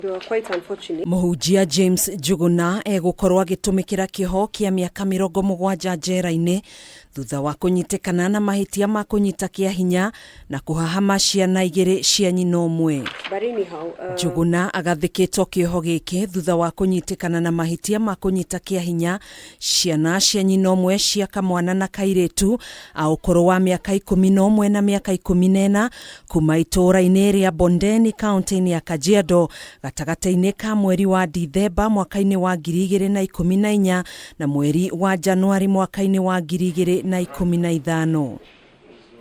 They were quite unfortunate. Mũhunjia James Njuguna egũkorwo agĩtũmĩkĩra kĩoho kĩa mĩaka 70 njera-inĩ thutha wa kũnyitĩkana na mahĩtia ma kũnyita kĩa hinya na kũhahama ciana igĩrĩ cia nyina ũmwe. But anyhow, Njuguna agathĩkĩtwo kĩoho gĩkĩ thutha wa kũnyitĩkana na mahĩtia ma kũnyita kĩa hinya ciana cia nyina ũmwe cia kamwana na kairĩtu a ũkũrũ wa mĩaka 11 na mĩaka 14 kuma itũũra-inĩ rĩa Bondeni kaunti-inĩ ya Kajiado gatagatĩ-inĩ ka mweri wa Dithemba mwaka-inĩ wa 2014 na mweri wa Januari mwaka-inĩ wa 2015.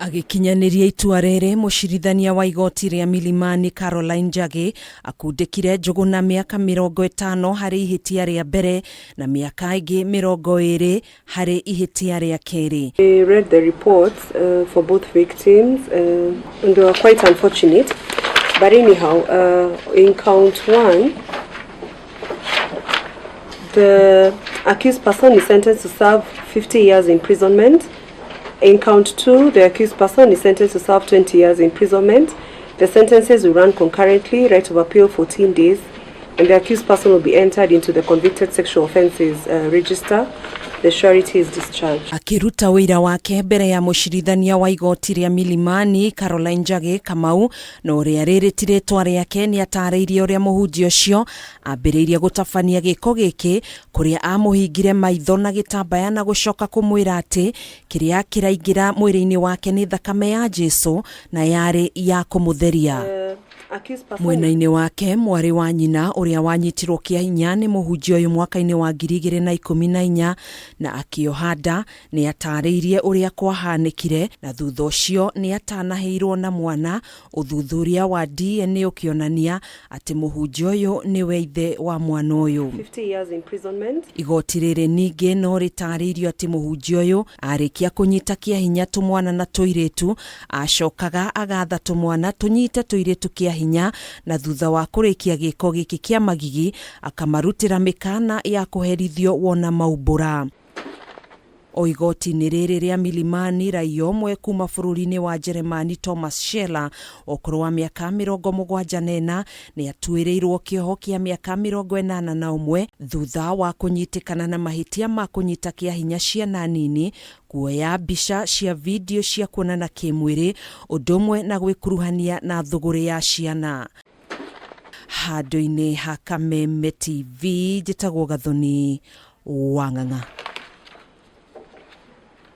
Agĩkinyanĩria itua rĩrĩ, mũcirithania wa igoti rĩa Milimani Caroline Njagi akundĩkire Njuguna mĩaka 50 harĩ ihĩtia rĩa mbere na mĩaka ĩngĩ 20 harĩ ihĩtia rĩa kerĩ. We read the reports for both victims and they were quite unfortunate. But anyhow, in count one, the accused person is sentenced to serve 50 years imprisonment. In count two, the accused person is sentenced to serve 20 years imprisonment. The sentences will run concurrently, right of appeal 14 days, and the accused person will be entered into the convicted sexual offences register. The surety is discharged. Akĩruta ũira wake mbere ya mũcirithania wa igoti rĩa Milimani Caroline Njagi Kamau na ũrĩa rĩrĩ ti rĩtwa rĩake nĩ atarĩirie ũrĩa mũhunjia ũcio ambĩrĩirie gũtabania gĩko gĩkĩ kũrĩa amũhingire maitho na gĩtambaya na gũcoka kũmwĩra atĩ kĩrĩa kĩraingĩra mwĩrĩ-inĩ wake nĩ thakame ya Jesu na yarĩ ya kũmũtheria. Accused person Mwena-inĩ wake mwarĩ wa nyina ũrĩa wanyitirwo kĩa hinya nĩ mũhunjia ũyũ mwaka-inĩ wa 2014 na akĩoha nda nĩ atarĩirie ũrĩa kwahanĩkire na thutha ũcio nĩ atanahĩirwo na mwana, ũthuthuria wa DNA ũkĩonania atĩ mũhunjia ũyũ nĩwe ithe wa mwana ũyũ. 50 years imprisonment. Igoti rĩrĩ ningĩ no rĩtarĩirio atĩ mũhunjia ũyũ arĩkia kũnyita kĩa hinya tũmwana na tũirĩtu acokaga agatha tũmwana tũnyite tũirĩtu kĩa hinya na thutha wa kũrĩkia gĩko gĩkĩ kĩa magigi akamarutĩra mĩkana ya kũherithio wona maumbũra. O igoti-inĩ rĩrĩ rĩa Milimani, raia ũmwe kuma bũrũri-inĩ wa Jeremani Thomas Scheller ũkũrũ wa mĩaka 74 nĩ atuĩrĩirwo kĩoho kĩa mĩaka 81 thutha wa kũnyitĩkana na mahĩtia ma kũnyita kĩa hinya ciana nini, kuoya mbica cia video cia kuonana kĩmwĩrĩ ũndũ ũmwe na gwĩkuruhania na thũgũrĩ ya ciana. Handũ-inĩ ha Kameme TV njĩtagwo Gathoni Wang'ang'a.